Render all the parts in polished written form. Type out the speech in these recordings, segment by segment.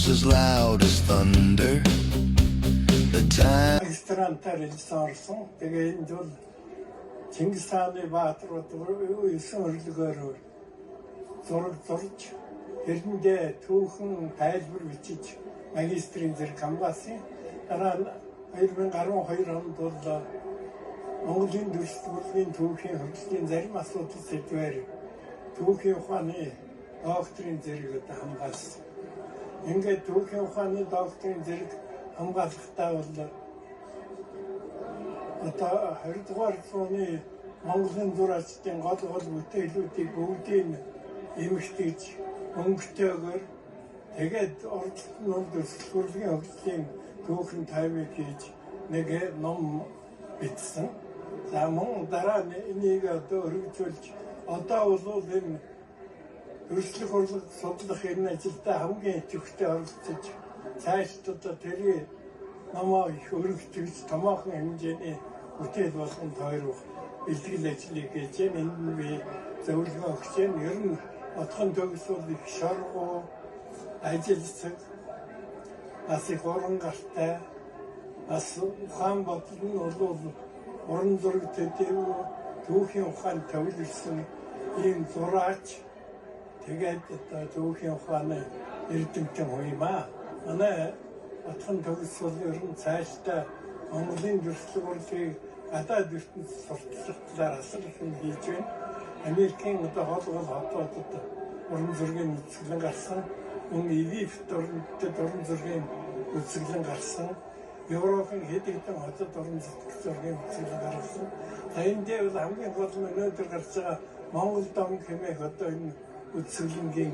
sounds as loud as thunder. The time Магистрантаар элсэн орсон. Тэгээ энд бол Чингис хааны бааtruуд 9 өрлөгөөр зураг зурж, тэрэндээ түүхэн тайлбар бичиж магистрийн зэрэг хамгаалсан. Дараа нь 2012 онд бол Монголын дүрслэх түүхийн хөгжлийн зарим асуудал сэдвээр түүхийн ухааны докторийн зэрэг одоо хамгаалсан. Ингээд түүхийн ухааны докторийн зэрэг хамгаалахдаа бол одоо 20 дугаар зууны Монголын зураачдын гол гол бүтээлүүдийг бүгдийг эмхтгэж өнгөтэйгээр, тэгээд оролцолт нь бол дүрслэх хөгжлийн түүхэн таймыг хийж нэг ном бичсэн. За, мөн дараа нь энийг одоо өргөжүүлж, одоо бол энэ дүрслэх урлаг судлах энэ ажилдаа хамгийн идэвхтэй оролцож, цаашд одоо тэрийг номоо их өргөжүүлж, томоохон хэмжээний бүтээл болгон тойрох бэлтгэл ажлыг хийж байна. Энд нь би зөвлөгөө өгч байна. Ер нь Отгон Төгс бол их шоргуу, ажилцэг, бас их уран гартай, бас ухаан бодол нь бол уран зураг төдийгүй түүхийн ухаанд төвлөрсөн ийм зураач, тэгээд одоо түүхийн ухааны эрдэмтэн хүн юм аа. Манай Отгон Төгс бол ер нь цаашдаа Монголын дүрслэх урлагийг гадаад ертөнцид сурталчлах талаар асар их юм хийж байна. Америкийн одоо гол гол хотуудад уран зургийн үзэсгэлэн гарсан. Мөн Египет орнотод уран зургийн үзэсгэлэн гарсан. Европын хэд хэдэн хотод уран зургийн үзэсгэлэн гаргасан. За, энэ дээр бол хамгийн гол нь өнөөдөр гарч байгаа Монгол дом хэмээх одоо энэ үзэсгэлэнгийн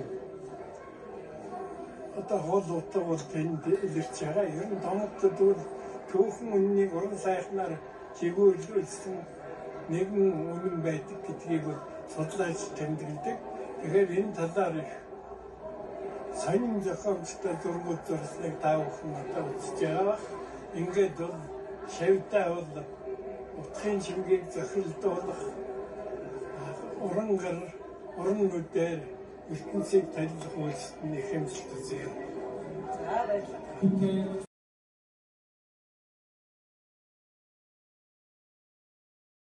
одоо гол утга бол тэнд илэрч байгаа. Ер нь домогтод бол түүхэн үннийг уран сайхнаар чигүүрлүүлсэн нэгэн үнэн байдаг гэдгийг бол судлаач тэмдэглэдэг. Тэгэхээр энэ талаар их сонин зохиомжтой зургууд зурсныг та бүхэн одоо үзэж байгаа. Ингээд бол шавьдаа бол утгын чимгийг зохилдуулах уран гар, уран нүдээр ертөнцийг танилцах үйлсэд нь их хэмжил үзье. За, баярлалаа.